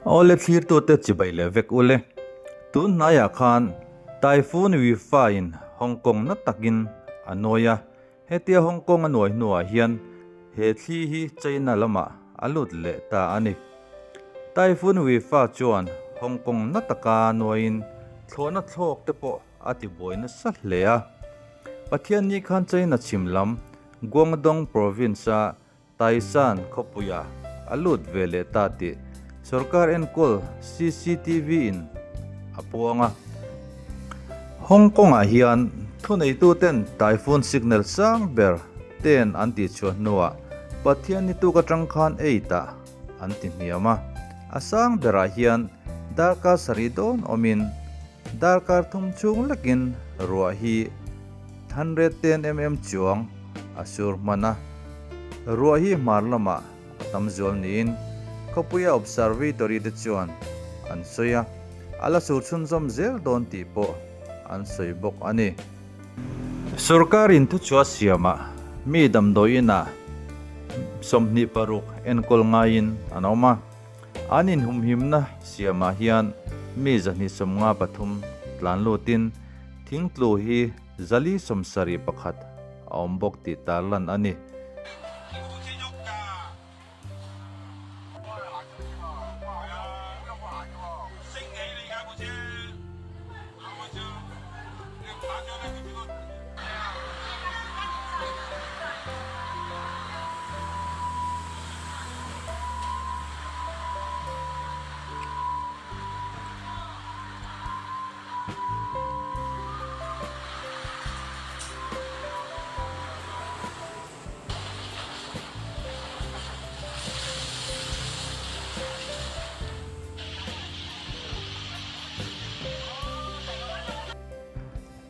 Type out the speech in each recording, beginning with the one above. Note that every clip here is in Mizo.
Awle thlirtute chibai leh vek ule. Tun hnaiah khan Typhoon Wipha in Hong Kong na takin a nuai a, hetia Hong Kong a nuai hnuah hian he thli hi China lamah a lut leh ta a ni. Typhoon Wipha chuan Hong Kong na taka nuaiin thlawhna thlawk te pawh a tibuai nasa hle a. Pathianni khan China chhim lam Guangdong province-a Taishan khawpuia a lut ve leh ta tih sorkar enkawl CCTV in a puang a. Hong Kong-ah hian thuneituten typhoon signal sang ber ten an tihchhuah hnuah Pathianni tuk atang khan eight-ah an ti hniam a. A sang berah hian darkar sarih dawn awmin Darkar thum chhung lekin ruah hi 110 mm chuang a sur hman a, ruah hi hmar lamah a tam zual niin khawpuia observatory te chuan an sawi a, a la sur chhunzawm zel dawn tih pawh an sawi bawk a ni. Sorkarin thuchhuah siamah mi damdawi inah 26 enkawl ngaiin an awm a. An inhumhimna siamah hian mi 253 tlan lutin thingtlu hi 471 a awm bawk tih tarlan a ni.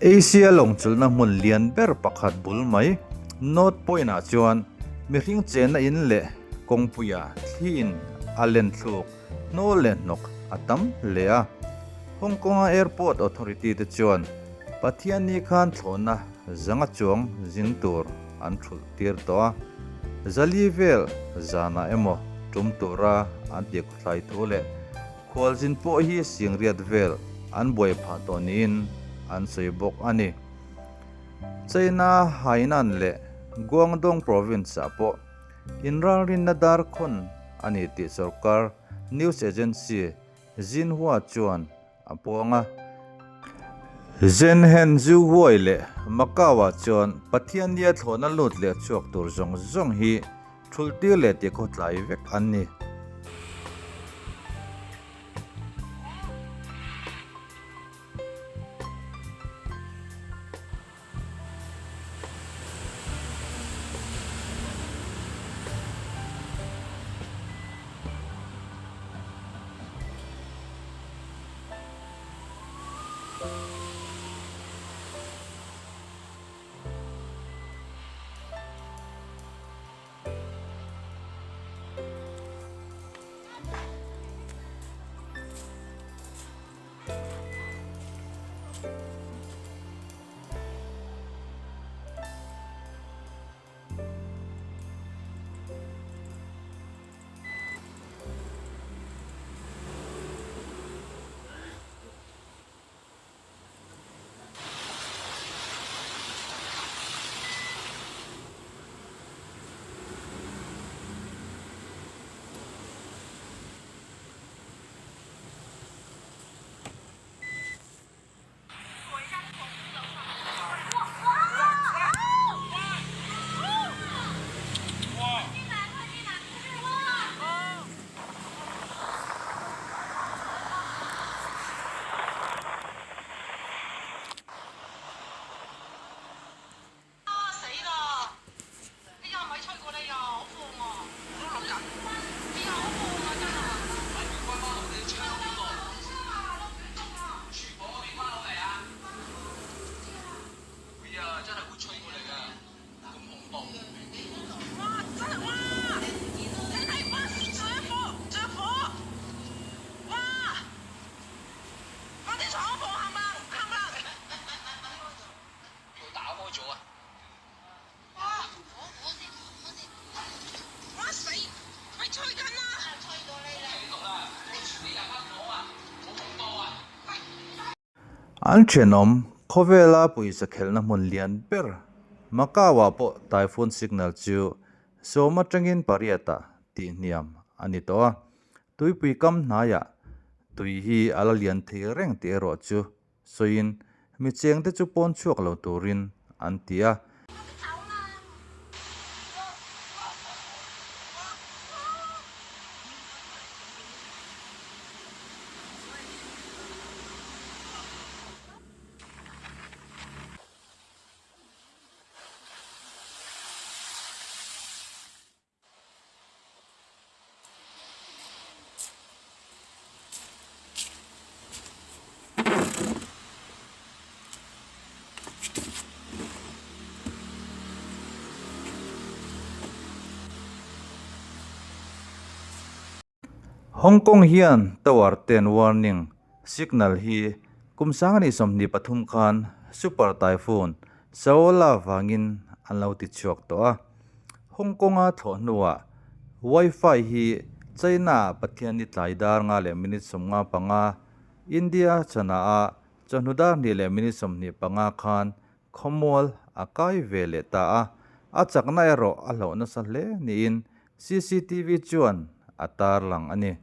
Asia lawngchulhna hmun lian ber pakhat bul mai North Point-ah chuan mihring chenna in leh kawngpuia thliin a len thluk hnawl leh hnawk a tam hle a. Hong Kong-a Airport Authority te chuan Pathianni khan thlawhna zanga chuang zin tur an thulh tir tawh a, zali vel zanah emaw tum tura an tih khawthlai thu leh Khualzin pawh hi singriat vel an buai phah tawh niin an sawi bawk a ni. China Hainan leh Guangdong province-ah pawh inralrinna dar khawn a ni tih sorkar news agency Xinhua chuan a puang a. Zhenhen Zhuhuai leh Macau-ah chuan Pathiannia thlawhna lut leh chhuak tur zawng zawng hi Thultir leh tih khawtlai vek an ni. An thenawm khawvela pawisa khelhna hmun lian ber Macau-ah pawh typhoon signal chu sawm atangin pariatah tihhniam a ni tawh a, tuipui kam hnaiah tui hi a la lian thei reng tih erawh chu sawiin mi chengte chu pawn chhuak lo turin an ti a. Hong Kong hian Tower ten warning signal hi kum 2023 khan Super Typhoon Saola vangin an lo ti chhuak tawh a. Hong Kong-a thlawh hnuah Wi-Fi hi China-ah Pathianni tlai dar nga leh minute 55, India chana-ah chawhnu dar hnih leh minute 25 khan khawmual a kai ve leh ta a, a chakna erawh a hlauh nasa hle niin CCTV chuan a tarlang a ni.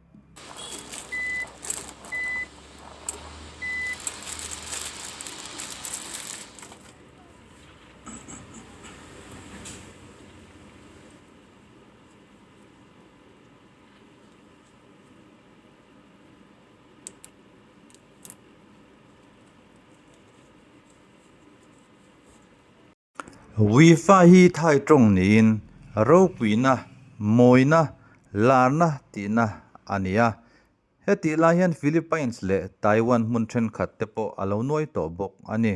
Wifi hi thai tawng niin ropuina, mawina, larna tihna a ni a. Hetih lai hian Philippines leh Taiwan hmun thenkhat te pawh a lo nuai tawh bawk a ni.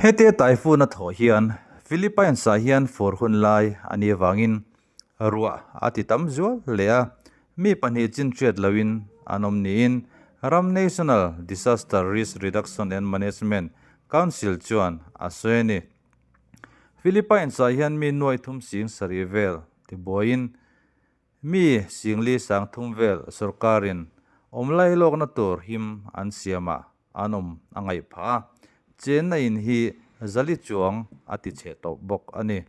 Hetia typhoon a thawh hian Philippines-ah hian fur hun lai a nih avangin ruah a ti tam zual hle a, mi pahnih chin hriat loin an awm niin ram National Disaster Risk Reduction and Management Council chuan a sawi a ni. Philippines-ah hian mi nuai thum sing sarih vel tibuaiin Mi singli sang thum vel sorkarin awm lailawkna tur him an siamah an awm a ngaih phah a, chenna in hi zali chuang a ti chhe tawh bawk a ni.